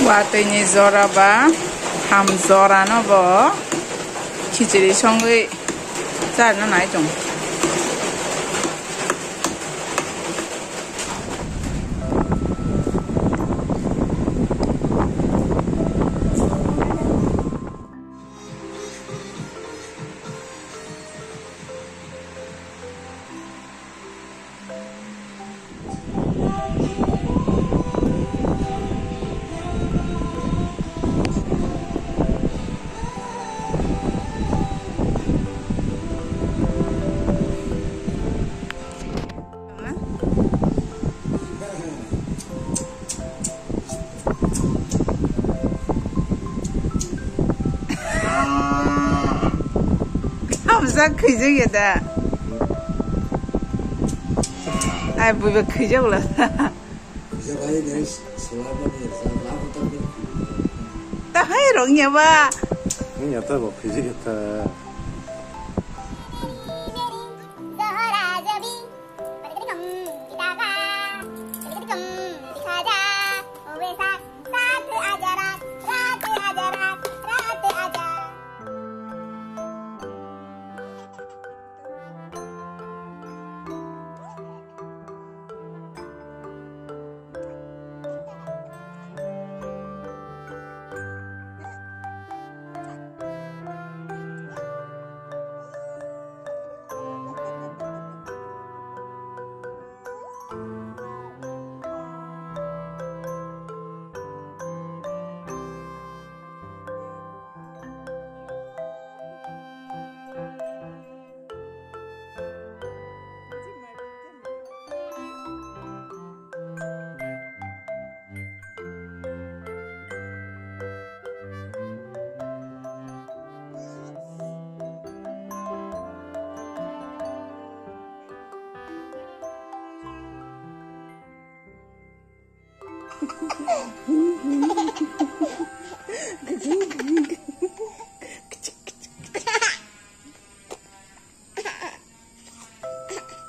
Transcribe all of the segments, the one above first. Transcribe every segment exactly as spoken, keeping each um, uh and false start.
Watwi ni jora ba ham jora no bo khichiri songwi charna nai tong. Hamjak khwijak ya da. Ai, buiba khwijak wla. Tahai rong ya ba. Ini nyata ba khwijak ya ta.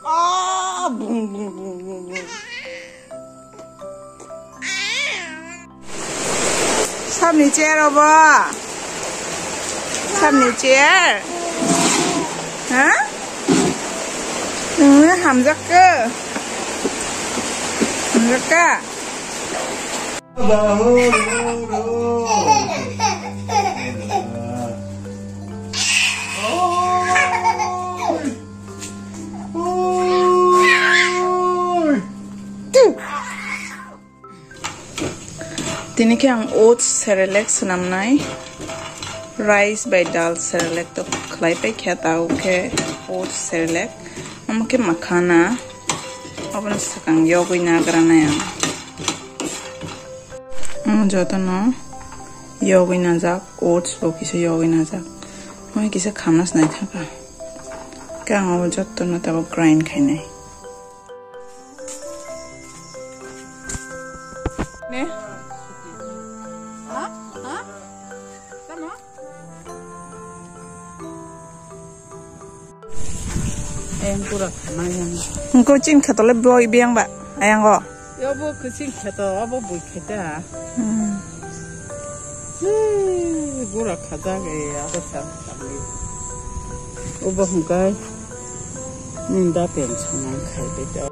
Ah, bung, bung, bung, bung, bung. Sabni chair obo? Sabni chair? Ha? Nungni hamjakka? Hamjakka? Tini khe ang oats Cerelac swnamnai, rice bai dal Cerelac to khlai pai khe, tao khe oats Cerelac, omo khe makhana, obono swkang yogwi nagranai ang. Omo jotono yogwi najak, oats bo kisa yogwi najak. Omo kisa khamna se naithaka. Khe ang obo jotono tabuk grind khainai. Ne? Ha? Ha? Tamo? Ayang pura khamai yang. Engko chin khatole boi biang ba? Ayang go. Yobo kuching kheto, abo bui kheta. Hmm. Hii, gura khajak e, abo sa, sa, sa. Obo hwnkhe, nini da pen songwng khai de.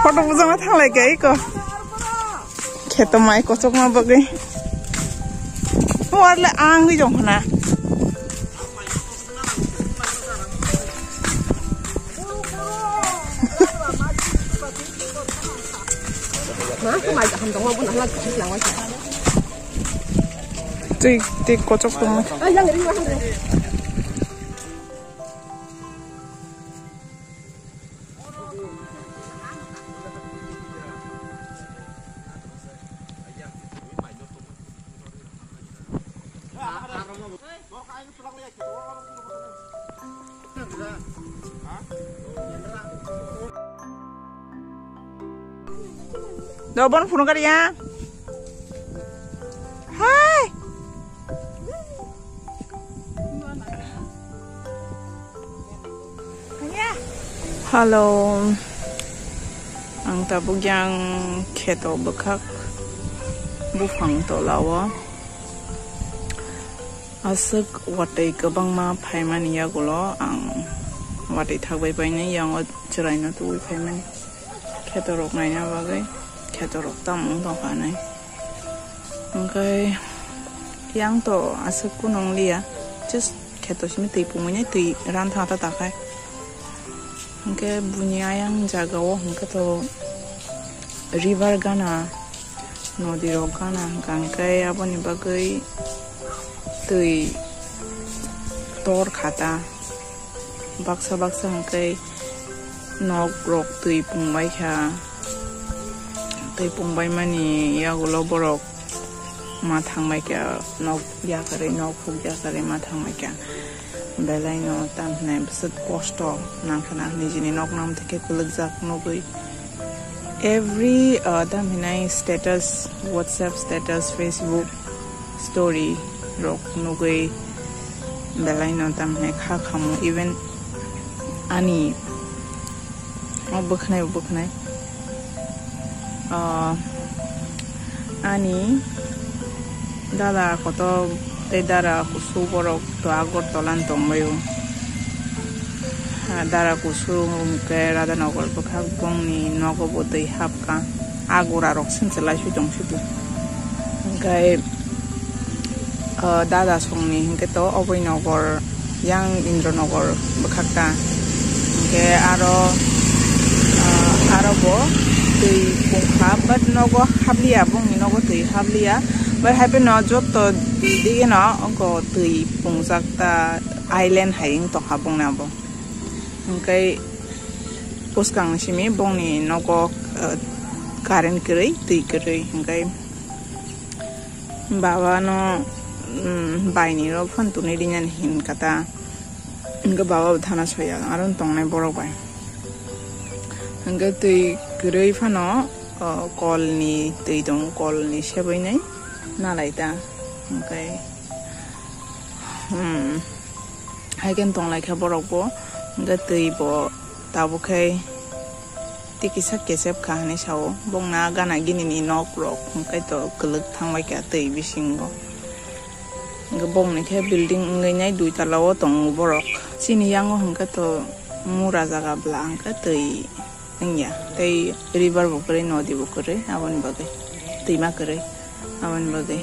Photo bujama thanglai khe iko. Kheto mai kochokma bagwi. Warle angwi jong khna. Twi, twi kochok tongma. Dobon phunukar ya. Hai. Hello. Ang tabuk yang kheto bwkhak Buphang tola o aswk watwi kwbangma phaimani yagulo ang watwi thakbai painai, yango chwraino tubui phaimani khetorok naina bagwi, khetorok tamo wng tongkha hinwi. Hwnkhe yang to aswk kunu wng liya, just kheto simi twi pungmani twi ran thangta takhai. Hwnkhe buini ayang jagao hwnkhe to river gana, nodi rok gana hwnkha, hwnkhe aboni bagwi twi tor khata. Baksa baksa hwnkhe nok rok twi pungbai kha. Twi pungbai mani yagulo borok ma thangbai kha, nok yakarwi, nok huk yakarwi ma thangbai kha. Belai no tam hinai bwswk kosto nangkha na, nijini nok nang theke kwlwkjak nugwi. Every, uh, tam hinai status, WhatsApp status, Facebook story rok nugwi belai no tam hinai kha khamu, even ani o bwkhnai bwkhnai. Ah, ani dada kotor tei dara kusu borok to Agartala ni tongbaio. Ah, dara kusu hwnkhe Radhanagar bwkhak bongni nogo bo twi hapkha. Agura rok sinchilai sui tong situ. Hwnkhe, ah, dada songni hwnkhe to Oboi Nogor yang Indranogor bwkhak ta. Hwnkhe aro, ah, aro bo twi pungkha, but nogo habliya, bongni nogo twi habliya. But haibeno jotto digeno ongo twi pungjak ta, island hai wng tongkha bongni abo. Hwnkhe bwskang simi bongni nogo, ah, current kwrwi, twi kwrwi, hwnkhe baba no, mm, baini rok phano tuni rinani hinkha ta. Hwnkhe baba bo thana soya aro tongnai borok bai. Hwnkhe twi kwrwi phano, o, kol ni twi tongo, kol ni sebwi nai nalai ta. Hwnkhe, hmm, hai khe tonglai kha borok bo. Hwnkhe twi bo tabuk khe tei kisa kesep kha hinwi sao. Bongna gana gini ni nok rok hwnkhe to kwlwk thangbai kha twi bisingo. Hwnkhe bongni khe building wngwi nai dui tala o tongo borok. Chini yango hwnkhe to mura jaga bwla hwnkhe twi wngya. Tei river bo kwrwi, nodi bo kwrwi, aboni bagwi twima kwrwi, aboni bagwi.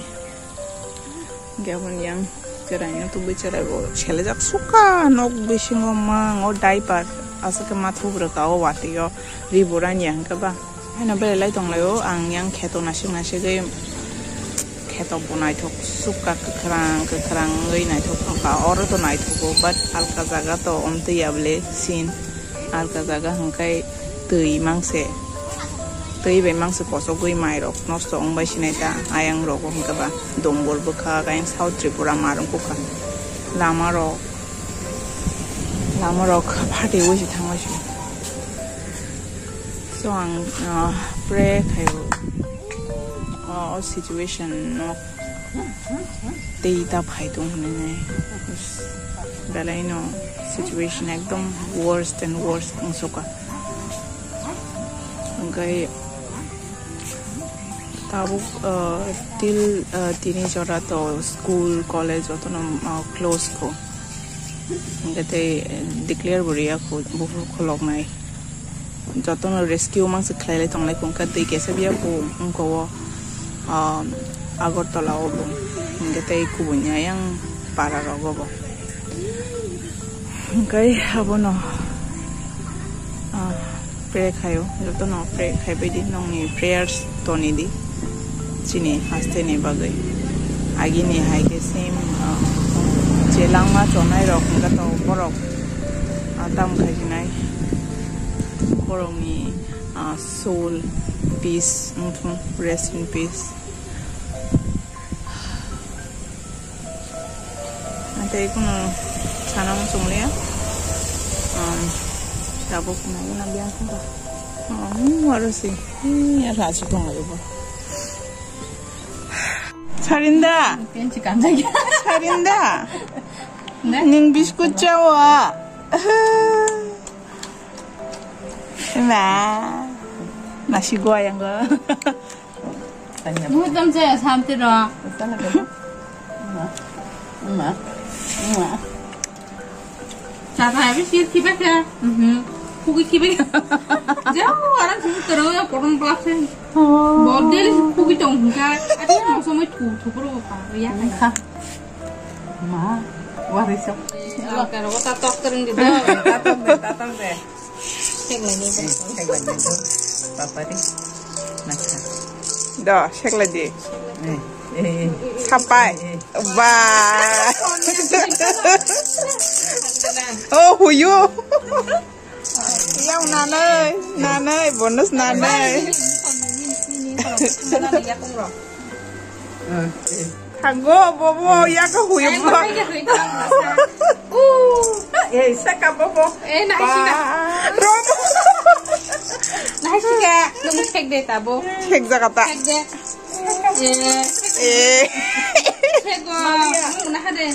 Hwnkhe aboni yang chwraino tubui chwrai bo selejak sukha nok bisingo mang o diaper aswk khe mathubrwk o watwi o ri burani ya hwnkhe ba. Haino belai lai tonglaio ang yang kheto nasik nasigwi kheto bo naithok sukha kwkhwrang kwkhwrang wngwi naithok tongkha oro to naithogo but alka jaga to omtwi ya bwle sin alka jaga hwnkhe twi mangse. Twi bai mangse kochogwi mairok nosto wngbai sinai ta. Ayang rogo hwnkhe ba Dombol bwkha, ayang South Tripura marwng bwkha. Lama rok, lama rok phatwi wi se thangwi se. So ang, ah, pray khaio, ah, o situation no tei ta phai tong hinwi nai. Belai no situation ekdom worst and worst wngsuka. Hwnkhe tabuk, ah, till, ah, tini jora to school, college jotono, ah, close kho. Hwnkhe tei declare bo riya kho, buphuru kholoknai. Jotono rescue mangse khlailai tonglai kho, hwnkhe twi kesa biya kho, wngkha o, ah, Agartala o bo. Hwnkhe tei kubuni ayang para rogo bo. Hwnkhe abono, ah, pray khaio, jotono pray khaibai di, nokni prayers toni di, chini haste ni bagwi. Agini hai khe same, ah, je langma chonai rok hwnkhe to borok, ah, tam khaijinai borokni, ah, soul peace wngthung, rest in peace. Tei kunu sana muchung liya. Um, tabuk nai na biang kung ba. Oh, aro si. Ni aro asu tong ayo bo. Sarinda. Pensi kanjak ya. Sarinda. Ne? Ning biscuit chawa. Ma. Nasi gua yang go. Muhtam saya samti ro. Sana ka. Ma. Ma. Ma. Chata abi sir kiba kya? Mhm. Kuki kiba kya? Jao, arang sini terus ya, korom pelak sih. Oh. Bodel kuki tong hingga. Ada yang mau sama tu, tu perlu apa? Ya, kan? Kha. Ma, warisok. Kalau karo kota tok tering di. Tatang deh, tatang deh. Cek lagi. Cek lagi. Papa di. Nakha. Do, cek lagi. Eh, eh, eh. Sapai. Eh, eh. Ba. Oh, huyu. Yang nanai, nanai, bonus nanai. Eh, eh. Thago, bobo, ya ka huyu bo. Eh, saka bobo. Eh, nahai sika. Ba. Robo. Nahai sika, nung cek de tabo. Cek jaga ta. Cek de. Eh. Eh. Cek go. Nung nahade.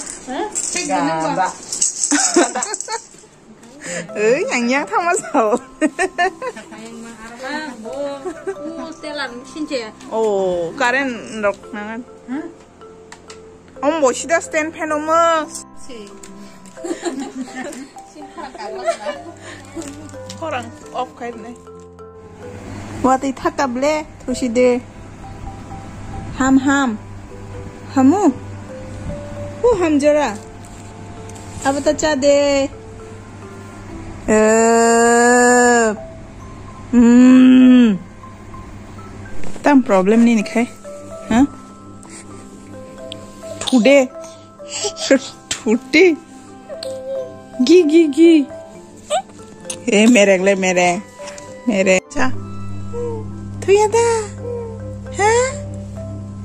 Cek de nung go. Ba. Oi, yang yang thangma sao. Ayang ma arma bo. U telan sinche. Oh, current rok nangan. Om bo sida stand fan omo. Si. Sin khara kagla na. Khorang off khai nai. Watwi thaka ble, thusi de. Ham, ham. Hamu? Hu ham jora. Abo ta cha de. Eh. Hmm. Tam problem ni ni khai. Ha? Thude. Thude. Gi, gi, gi. Eh, merek le, merek. Merek. Cha. Thuya da. Ha?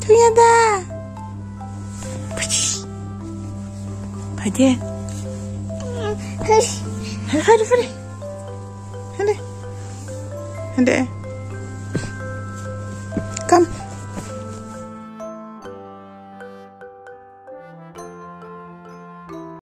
Thuya da. Phaidi. Hadi, hadi, hadi. Hadi. Hadi.